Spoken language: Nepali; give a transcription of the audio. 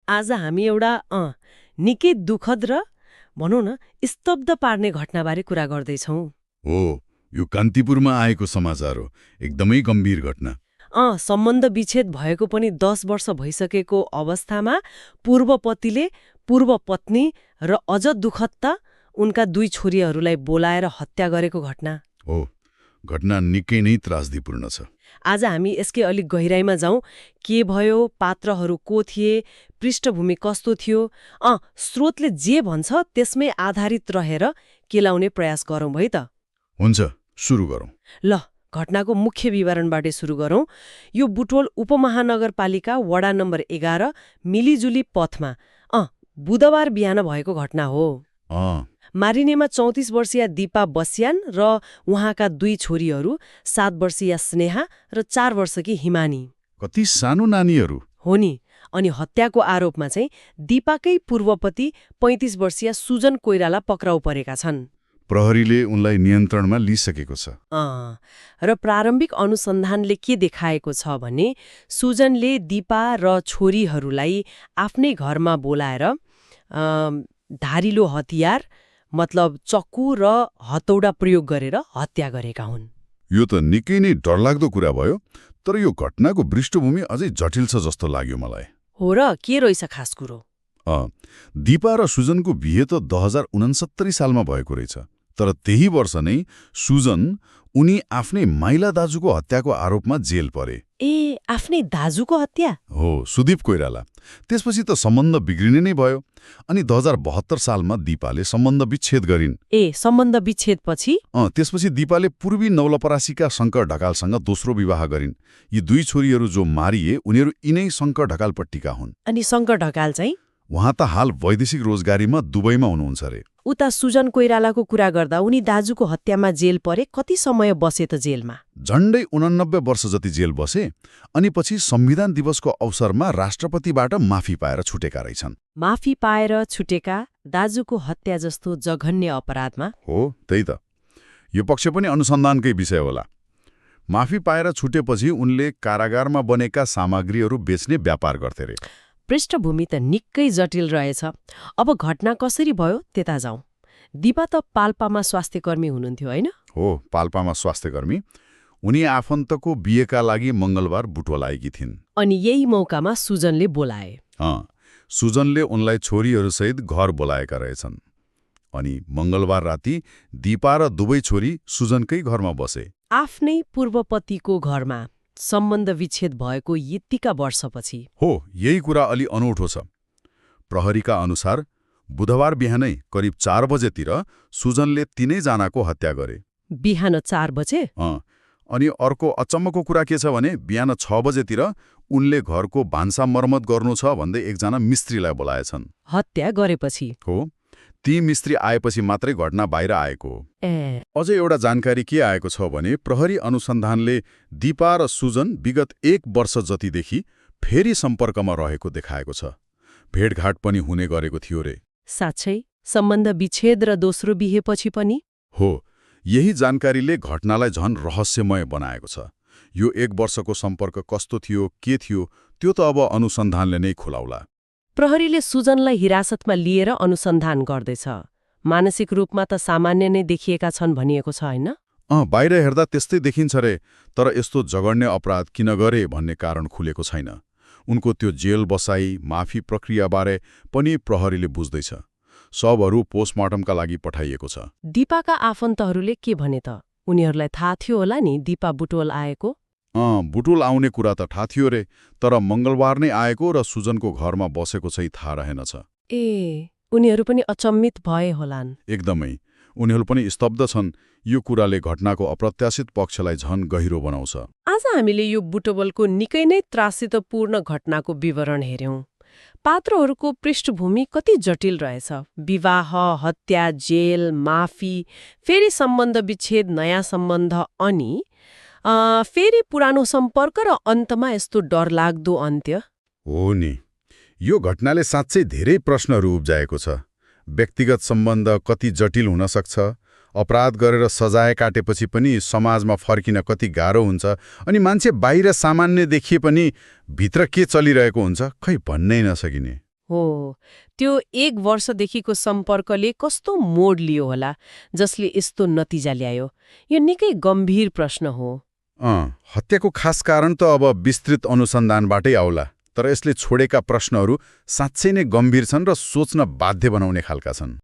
आज हामी एउटा निकै दुःखद र भनौँ न स्तब्ध पार्ने घटनाबारे कुरा गर्दैछौँ। हो, यो कान्तिपुरमा आएको समाचार हो। एकदमै गम्भीर घटना। सम्बन्ध विच्छेद भएको पनि 10 वर्ष भइसकेको अवस्थामा पूर्व पतिले पूर्व पत्नी र अझ दुःखद त उनका 2 छोरीहरूलाई बोलाएर हत्या गरेको घटना हो। घटना निकै नै त्रासदीपूर्ण छ। आज हामी यसकै अलिक गहिराइमा जाउँ। के भयो, पात्रहरू को थिए, पृष्ठभूमि कस्तो थियो, स्रोतले जे भन्छ त्यसमै आधारित रहेर केलाउने प्रयास गरौँ है त। हुन्छ, सुरु गरौँ। ल, घटनाको मुख्य विवरणबाटै सुरु गरौँ। यो बुटवल उपमहानगरपालिका वडा नम्बर 11 मिलिजुली पथमा बुधबार बिहान भएको घटना हो। मारिनेमा 34 वर्षीय दीपा बस्यान र उहाँका 2 छोरीहरू 7 वर्षीय स्नेहा र 4 वर्षकी हिमानी। कति सानो नानीहरू हो नि। अनि हत्याको आरोपमा चाहिँ दीपाकै पूर्वपति 35 वर्षीय सुजन कोइराला पक्राउ परेका छन्। प्रहरीले उनलाई नियन्त्रणमा लिइसकेको छ। र प्रारम्भिक अनुसन्धानले के देखाएको छ भने सुजनले दीपा र छोरीहरूलाई आफ्नै घरमा बोलाएर धारिलो हतियार मतलब चक्कु र हतौडा प्रयोग गरेर हत्या गरेका हुन्। यो त निकै नै डरलाग्दो कुरा भयो। तर यो घटनाको पृष्ठभूमि अझै जटिल छ जस्तो लाग्यो मलाई। हो र के रहेछ खास कुरो? दीपा र सुजनको बिहे त 2069 सालमा भएको रहेछ। तर त्यही वर्ष नै सुजन उनी आफ्नै माइला दाजुको हत्याको आरोपमा जेल परे। आफ्नै दाजुको हत्या? हो, सुदीप कोइराला। त्यसपछि त सम्बन्ध बिग्रिने नै भयो। अनि 2072 सालमा दीपाले सम्बन्ध विच्छेद गरिन्। सम्बन्ध विच्छेदपछि? त्यसपछि दीपाले पूर्वी नवलपरासीका शङ्कर ढकालसँग दोस्रो विवाह गरिन्। यी 2 छोरीहरू जो मारिए उनीहरू यिनै शङ्कर ढकालपट्टिका हुन्। अनि शङ्कर ढकाल चाहिँ? उहाँ त हाल वैदेशिक रोजगारीमा दुबईमा हुनुहुन्छ अरे। उता सुजन कोइरालाको कुरा गर्दा उनी दाजुको हत्यामा जेल परे। कति समय बसे त जेलमा? झण्डै 89 वर्ष जति जेल बसे। अनि पछि संविधान दिवसको अवसरमा राष्ट्रपतिबाट माफी पाएर छुटेका रहेछन्। माफी पाएर छुटेका दाजुको हत्या जस्तो जघन्य अपराधमा? हो, त्यही त। यो पक्ष पनि अनुसन्धानकै विषय होला। माफी पाएर छुटेपछि उनले कारागारमा बनेका सामग्रीहरू बेच्ने व्यापार गर्थे रे। पृष्ठभूमि त निकै जटिल रहेछ। अब घटना कसरी भयो त्यता जाउँ। दीपा त पाल्पामा स्वास्थ्यकर्मी हुनुहुन्थ्यो होइन? हो, पाल्पामा स्वास्थ्यकर्मी। उनी आफन्तको बिहेका लागि मंगलबार बुटवल आएकी थिइन्। अनि यही मौकामा सुजनले बोलाए। सुजनले उनलाई छोरीहरूसहित घर बोलाएका रहेछन्। अनि मंगलबार राति दीपा र 2 छोरी सुजनकै घरमा बसे। आफ्नै पूर्वपतिको घरमा सम्बन्ध विच्छेद भएको यतिका वर्षपछि। हो, यही कुरा अलि अनौठो छ। प्रहरीका अनुसार बुधबार बिहानै करिब 4 बजेतिर सुजनले 3 जनाको हत्या गरे। बिहान 4 बजे? अनि अर्को अचम्मको कुरा के छ भने बिहान 6 बजेतिर उनले घरको भान्सा मर्मत गर्नु छ भन्दै एकजना मिस्त्रीलाई बोलाएछन्। हत्या गरेपछि? हो, ती मिस्त्री आएपछि मात्रै घटना बाहिर आएको। अझै एउटा जानकारी के आएको छ भने प्रहरी अनुसन्धानले दीपा र सुजन विगत 1 वर्ष जतिदेखि फेरि सम्पर्कमा रहेको देखाएको छ। भेटघाट पनि हुने गरेको थियो रे। साँच्चै? सम्बन्ध विच्छेद र दोस्रो बिहेपछि पनि? हो, यही जानकारीले घटनालाई झन रहस्यमय बनाएको छ। यो 1 वर्षको सम्पर्क कस्तो थियो, के थियो, त्यो त अब अनुसन्धानले नै खुलाउला। प्रहरीले सुजनलाई हिरासतमा लिएर अनुसन्धान गर्दैछ। मानसिक रूपमा त सामान्य नै देखिएका छन् भनिएको छ होइन? बाहिर हेर्दा त्यस्तै देखिन्छ रे। तर यस्तो जघन्य अपराध किन गरे भन्ने कारण खुलेको छैन। उनको त्यो जेल बसाई, माफी प्रक्रियाबारे पनि प्रहरीले बुझ्दैछ। सबहरू पोस्टमार्टमका लागि पठाइएको छ। दीपाका आफन्तहरूले के भने त? उनीहरूलाई थाहा थियो होला नि दीपा बुटवल आएको? बुटवल आउने कुरा त थाहा थियो रे। तर मंगलबार नै आएको र सुजनको घरमा बसेको चाहिँ थाहा रहेनछ। उनीहरू पनि अचम्मित भए होलान्। एकदमै। उनीहरू पनि स्तब्ध छन्। यो कुराले घटनाको अप्रत्याशित पक्षलाई झन गहिरो बनाउँछ। आज हामीले यो बुटवलको निकै नै त्रासितपूर्ण घटनाको विवरण हेर्यौं। पात्रहरूको पृष्ठभूमि कति जटिल रहेछ। विवाह, हत्या, जेल, माफी, फेरि सम्बन्ध विच्छेद, नयाँ सम्बन्ध, अनि फेरि पुरानो सम्पर्क र अन्तमा यस्तो डरलाग्दो अन्त्य। हो नि, यो घटनाले साँच्चै धेरै प्रश्नहरू उब्जाएको छ। व्यक्तिगत सम्बन्ध कति जटिल हुन सक्छ, अपराध गरेर सजाय काटेपछि पनि समाजमा फर्किन कति गाह्रो हुन्छ, अनि मान्छे बाहिर सामान्य देखिए पनि भित्र के चलिरहेको हुन्छ खै भन्नै नसकिने। हो, त्यो 1 वर्षदेखिको सम्पर्कले कस्तो मोड लियो होला जसले यस्तो नतिजा ल्यायो? यो निकै गम्भीर प्रश्न हो। हत्याको खास कारण त अब विस्तृत अनुसन्धानबाटै आउला, तर यसले छोडेका प्रश्नहरू साँच्चै नै गम्भीर छन् र सोच्न बाध्य बनाउने खालका छन्।